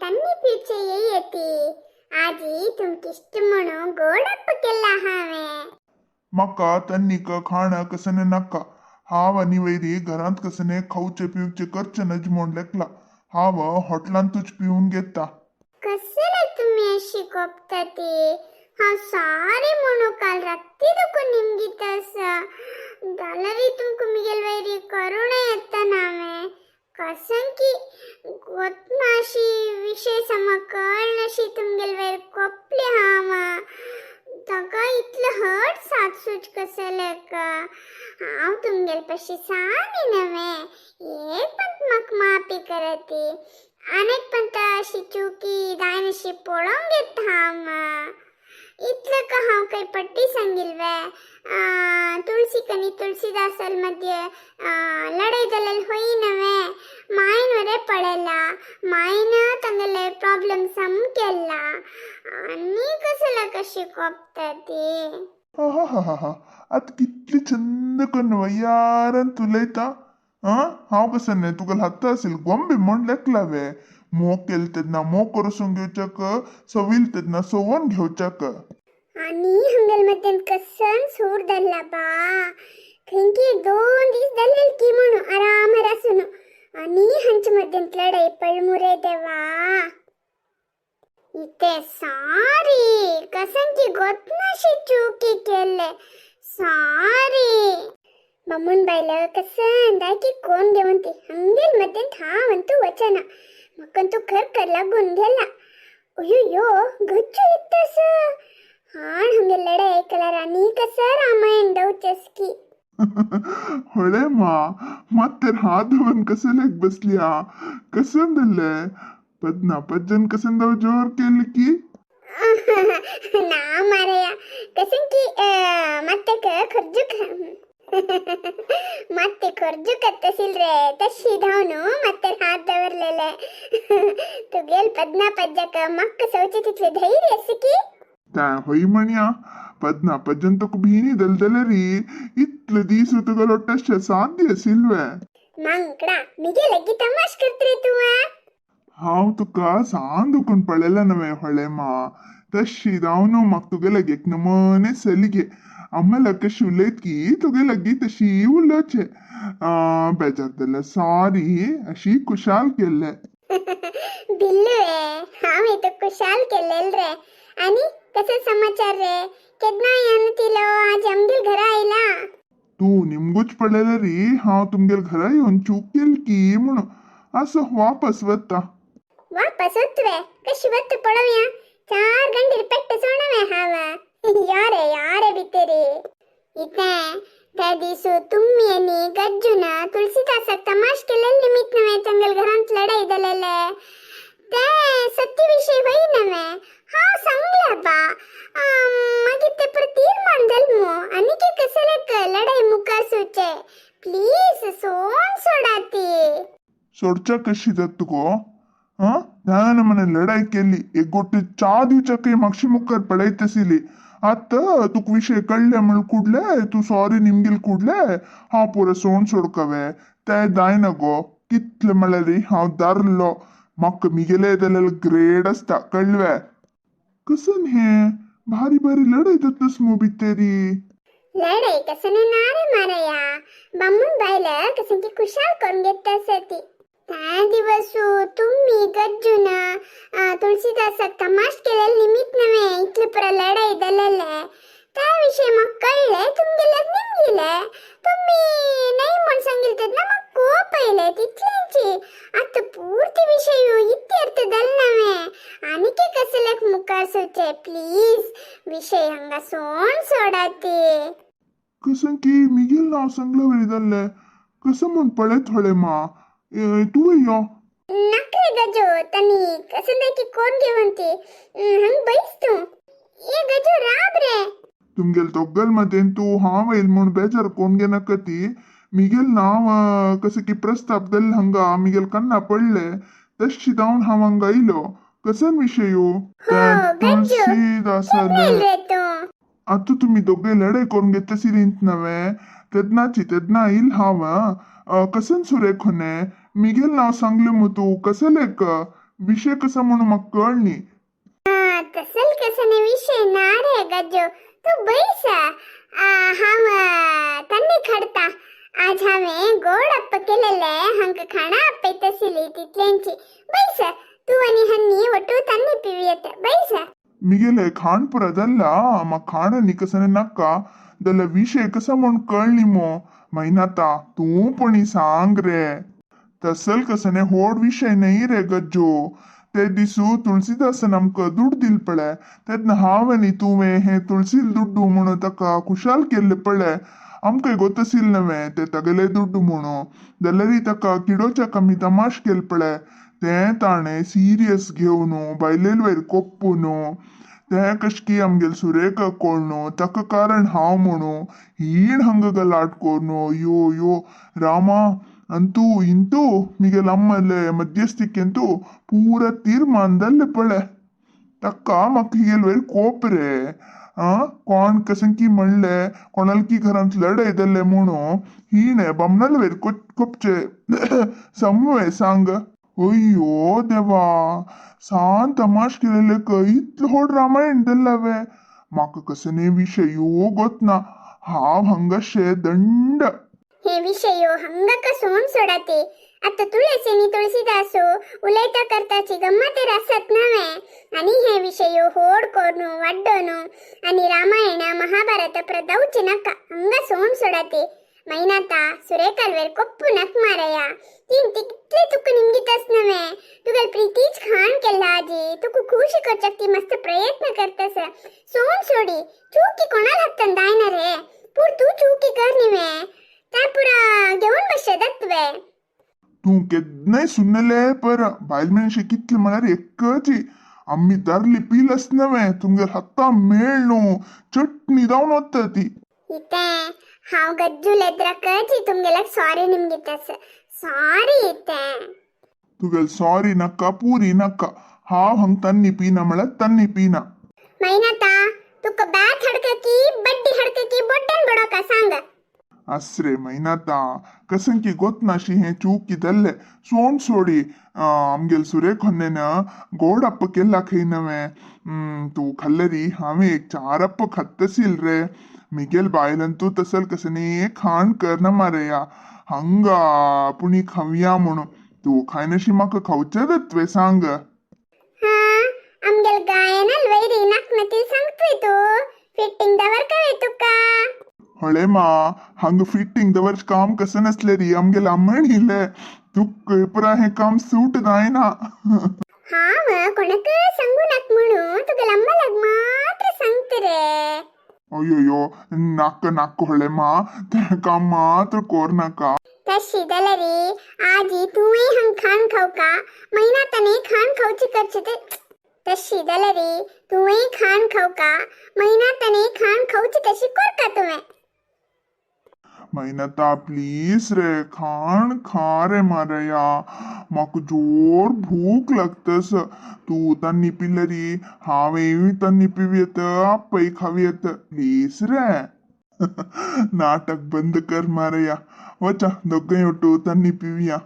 तन्नी पिवचे येयती आजी तुमकिष्ट म्हणू गोडप्प केला हांवें. म्हाका तन्नीक खाण कसने नाका. हांव आनी वैरी घरांत कसने खावचे पिवचे करचे नज म्हूण लेखला. हांव हॉटलांतूच पिवन घेता. कसले तुम्ही अशी कोपता ती? हांव सारी म्हणू काल रात्री दुखून निमगीत आसा जाल्यारय तुमकां मिगेल वैरी करुणा येता नावें. कसंकी गोतनाशी विशय समा कळनाशी तुमगेल वैर कोपले हांव. ताका इतलो हट सातसूच कसलेक? हांव तुमगेल पशी सानी नव्हे. एक पण म्हाका माफी करती. अनेक पण अशी चुकी दायनशी पळोवंक घेता हांव. इतलं का हांव काही पट्टी सांगील वे? तुळसी कनी तुळसीदासल मध्ये लढाई जालेल होई नव्हे. मायन वरे पळयला, मायन तांगेले प्रॉब्लेम सम केला. आनी कसला कशी कोपता ती? हा हा हा हा हा, आतां कितली चंद कन्न वयारान उलयता. आं, हांव कसं न्हय तुका लागता असेल गोंबे म्हण लेखला वे? मोग केल तेन्ना मोग करूसून घेवच्याक, सवील तेन्ना सवोन घेवच्याक. आणि हंगेल मध्ये कसन सूर धरला बा. खंयकी 2 दीस धरलेल की म्हणू आराम आसून आणि हांचे मध्यें लढाई पळमुरे देवा. इते सारी कसंकी गोतनाशी चुकी केले सारी. मम्मून बायला कसं दाकी कोण घेऊन ती हंगेल मध्ये हांव वचना मक्कन तू खर कर लागून गेला. अय्यो गच्चू इत्तस हाण हंगेल लढाई ऐकला राणी कसं रामायण दवचस्की. ಹೊಳೆ ಮಾ, ಮತ್ತೆ ಹಾದವನ್ कसलेक बसल्या? कसं दिले पद्ना पज्जन कसं जोर केली की? ना मारया, कसं की ಮತ್ತೆ ಖರ್ಜುಕ್ ಮತ್ತೆ ಖರ್ಜುಕತ್ತಸಿಲ್ರೆ ತಶಿ धावನು ಮತ್ತೆ हात दवरलेले. तुगेल पद्ना पज्जक मक्क सौचे तितले धैर्य असकी. त्या होय म्हण्या, पद्ना पज्जन तुका भीनी दलदलरी इतले दीस तुका लोट्टशे साध्य सिल्वे. मांकडा, मिगे लगी तमाश करतरे तू? हांव तुका सांग दुखून पळयला नव्हे होळे मा. तशी जावन म्हाका तुगे लागीं एक नमने सलिगे आम्हाला कशी उलयत की तुगे लागीं तशी उलोवचें. बेजार जाल्यार सॉरी, अशी खुशाल केल्लें. बिल्लू हांव येतो खुशाल केलेल रे. आणि कसं समाचार रे? केन्ना यान तिलो आज आमगेल घरा आयला? तूं निमगूच पळयलें री हांव तुमगेल घरा येवन चूक केली की म्हणून. असो वापस वता. वापस वतवे? कशी वत्त पळोवया. 4 गंडीर पेट्ट सोणवे हांव. यारे यारे भितरी इते त्या दिसू तुम्ही आणि गज्जून तुळसीदासाक तमाश केलेले निमित्त नव्हे चंगल घरांत लढाई जालेले ते सत्य विषय होई नव्हे. हांव सांगले बा. मागीर ते परत तीर्मान जाल मू. आनी कसलेक लढाई मुखार सुचे. प्लीज सोन सोडा ती. सोडच्या कशी जात तुगो? हा, ध्यान मने लढाई केली, एक गोटी चा दिवच्याकय मागशी मुखार पळयतसिली. आतां तुका विशय कळ्ळे म्हण कुडले तूं सॉरी निमगील कुडले हांव पुरो सोण सोडकवे ते जायना गो. कितले म्हळ्यार हांव दारलो. म्हाका मिगेले जाल्यार ग्रेड आसता कळ्ळे. कसन हे भारी भारी लढाई जातस मू भितरी. लढाई कसं ना रे मारया, बामून बायला कसं की खुशाल करून घेत ती. त्या दिवस तुम्ही गज्जून तुळसीदासाक तमाश केलेले निमित्त नव्हे इतले पुरा लढाई जालेले. त्या विषयी मग कळले तुमगेले निमगिले. तुम्ही नाही म्हण सांगितलं तेन्ना मग कोप आयले तितल्यांची. आतां पूर्ती विशय इत्यर्थ जाल नव्हे. आनीक कसलेक मुखार सुचे. प्लीज विशय हांगा सोण सोडा ती. कसं की मिगेल नांव सांगला वरी जाल्लें कसं म्हूण पळयत होळे मा तूं यो. नकरे गजो, तनी कसं की कोण घेऊन ती हंग बैस तू. ए गजो राब रे. तुमगेल दोग्गल मदेन तूं हांव येयल म्हूण बेजार कोण घेनाका ती. मिगेल नांव कसं की प्रस्ताप जाल्ले हांगा मिगेल कन्ना पडले तशी जावन हांव हांगा आयलो. कसन विशय हो गज्जो, तुळसीदासाले केन्ना रे तू? आतां तुमी दोगय लढाई करून घेतसिलींत नव्हे तेन्नाची तेन्ना येयल हांव. कसन सुरेख होने मिगेल नांव सांगलें मू तूं कसलेक विशय कसा म्हणून म्हाका कळनी. तसल कसने विषय ना रे गज्जो, तू बैस. हांव तन्नी खडता. आज हांवें गोड अप्प केलेले, हांकां खाणां आपयतशिली तितल्यांची. बैस तूं आनी हन्नी ಒಟ್ಟು तन्नी पिवयत, बैस. मिगेले खाण पुरा जाल्ला, म्हाका खाण आनी कसने नाका. जाल्यार विशय कसा म्हूण कळनी मो मैनाता, तूं पणी सांग रे. तसल कसने होड विशय नाही रे गज्जो. ते दिसू तुळसीदासान आमकां दुड दिल पळय, तेन्ना हांव आनी तुवें हें तुळसील दुड्डू म्हणून ताका खुशाल केल्ले पळय. आमकां गोतसील नव्हे ते तागेले दुड्डू म्हणून, जाल्यारय ताका किडोच्याक आमी तमाश केल पळय, तें ताणें सिरियस घेवन बायलेल वयर कोप्पून तें कशकी आमगेल सुरेखा कळ्ळो, ताका कारण हांव म्हणू हीण हांगा गलाट करून यो यो रामा. अंतू इंतू मिगेल अम्मले मध्यस्थिकेंतू पूरा तीर्मान जाल्ले पळय. ताका म्हाका हिगेल वयर कोप रे. आ कोण कसंकी म्हणले कोणालकी घरांत लढाय जाल्ले म्हणून हिणे बामणाले वयर कोपचे समवे सांग. अय्यो देवा, सान तमाश केलेले इतलो व्हड रामायण जाल्ला. म्हाका कसने विशयो गोतना, हांव हांगाशे दंड. हे विषयो हंगक सोन सोडाते. आता तुळसी तुळसीदासो उलयता करताची गम्मतेर आसत नव्हे, आणि हे विषयो होड कोरनु वाड्डोनु आणि रामायण महाभारत प्रदवचे नका, हंगा सोन सोडाते. मैनाता, सुरेखालवेर कोप्पू नक मारया. तीन तितले तुका निमगितस नव्हे, तुगेल प्रीतीच खाण केल्ला आजी तुका खुशी करच्याक ती मस्त प्रयत्न करतस. सोन सोडी, चुकी कोणाल हत्तन दायना रे, पूर तू चुकी कर निवे त्या पुरा घेऊन बसशे दत्तवे. तूं केन्नाय सुन्नले पर बायल मनशे कितले म्हळ्यार एकची आमी दारली पिलस नव्हे, तुमगेर हत्ता मेळ न्हू, चटणी जावन वता ती. इते हांव गज्जू लेद्राकची तुमगेल्याक सॉरी निमगितस, सॉरी इते. तुगेल सॉरी नाका पुरी नाका. हांव हांग तन्नी पिना म्हळ्यार तन्नी पिना. मैनाता, तुका बॅथ हडककी बड्डी हडककी बोड्डन बडोका सांग. असरे मैनाता, कसंकी गोतनाशी हें चूकी जाल्लें सोंड सोडी. आमगेल सुरेख गोड अप्प केल्ला खंय नवें, तूं खाल्ले री? हांवें एक चार अप्प खात्तसील रे. मिगेल बायलन तूं तसल कसनी खाण करना मारया, हांगा पुणी खावया म्हणून. तूं खायनाशी म्हाका खावचें तुवें सांग. हा, आमगेल गायनाल वैरी नाकनतील सांगतोय तू, फिटिंग दवर कवे तुका. हळे मा, हांगा फिटिंग दवर काम कसं नसले री, आमगेल अम्मण इल्ले तुक पुरा हें काम सूट जायना. हांव कोणाक सांगू नाक म्हणून तुगेल अम्मालाक मात्र सांगते रे. अय्यो नाक नाक होळे मा, तें काम मात्र कोर नाका. तशी जाल्यार आजी तुवें हांग खाण खावका, मैनाताने खाण खावची करचे ते. तशी जाल्यार तुवें खाण खावका, मैनाताने खाण खावची तशी करका तुवें. मैनाता प्लीज रे, खाण खा रे मारया, म्हाका जोर भूक लागतस. तूं तन्नी पिले री, हांवेंय तन्नी पिवयेत, आप्पय खावयेत, प्लीज रे. नाटक बंद कर मारया, वचा दोगांय ओटू तन्नी पिवया.